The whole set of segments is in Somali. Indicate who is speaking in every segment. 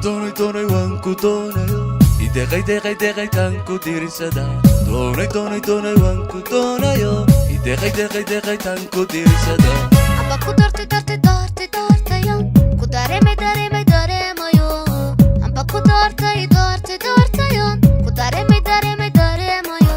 Speaker 1: Doonay, doonay, doonay, waan ku doonayo. Ideeqay, deeqay, deeqay, taan ku diirsada. Doonay, doonay, doonay, waan ku doonayo. Ideeqay, deeqay, deeqay, taan ku diirsada.
Speaker 2: Amba ku doortay, doortay, doortay, doortayo, ku dareemay, dareemay, dareemayo. Amba ku doortay, doortay, doortayo, ku dareemay, dareemay, dareemayo.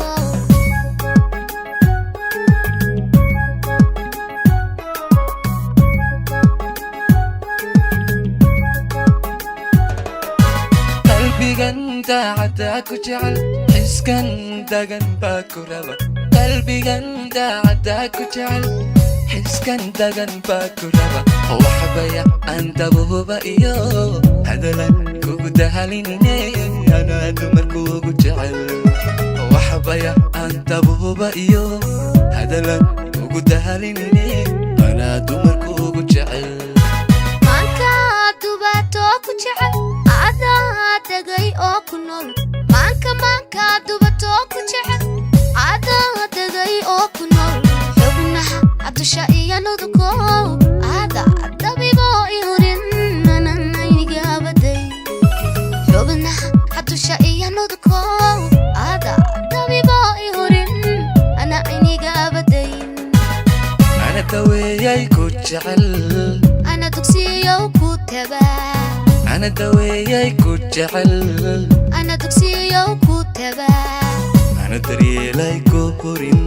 Speaker 1: Qalbigan daacaddaa ku jecel, xiskan dagan baa ku raba. Qalbigan daacaddaa ku jecel, xiskan dagan baa ku raba. Waxbaya aan dabuhuba iyo hadalan kugu dahalinine, anaa dumarkuugu jecel. Waxbaya aan dabuhuba iyo hadalan kugu dahalinine, anaa dumarkuugu jecel.
Speaker 2: Maanka dubatoo ku jecel, adaa degay oo ku nool. Maanka, maanka dubatoo ku jecel, adaa degay oo ku nool. Xubnaha dusha iyo nuduko, adaa dabibo i hurin, ananaynigabaday. Xubnaha dusha iyo nuduko, adaa dabibo i hurin, ana aynigabadayn.
Speaker 1: Ana daweeyay ku jecel.
Speaker 2: Ana dugsiyow ku tabaa.
Speaker 1: Ana daweeyay ku jecel.
Speaker 2: Ana dugsiyow ku tabaa.
Speaker 1: Ana daryeelay ku hurin.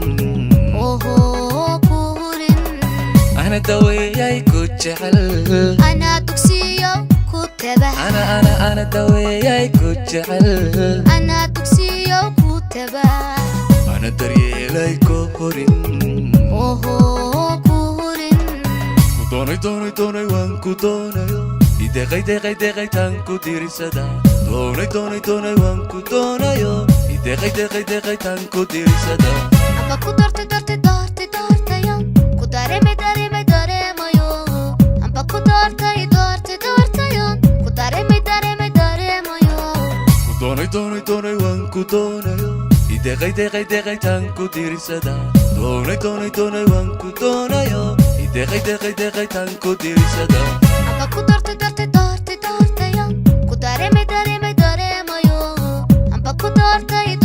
Speaker 2: Oho, ku hurin.
Speaker 1: Ana daweeyay ku jecel.
Speaker 2: Ana dugsiyow ku tabaa.
Speaker 1: Ana, ana, ana daweeyay ku jecel.
Speaker 2: Ana dugsiyow ku tabaa.
Speaker 1: Ana daryeelay ku hurin.
Speaker 2: Oho, ku hurin.
Speaker 1: Ku doonay, doonay, doonay, waan ku doonayo. Ideeqay, deeqay, deeqay, taan ku diirsada. Doonay, doonay, doonay, waan ku doonayo. Ideeqay, deeqay, deeqay, taan ku diirsada.
Speaker 2: Amba ku doortay, doortay, doortay, doortayo, ku dareemay, dareemay, dareemayo. Amba ku doortay, doortay, doortayo, ku dareemay, dareemay, dareemayo.
Speaker 1: Ku doonay, doonay, doonay, waan ku doonayo. Ideeqay, deeqay, deeqay, taan ku diirsada. Doonay, doonay, doonay, waan ku doonayo. Ideeqay, deeqay, deeqay, taan ku diirsada.
Speaker 2: Amba ku doortay, doortay, doortay, doortayo, ku dareemay, dareemay, dareemayo. Amba ku doortay.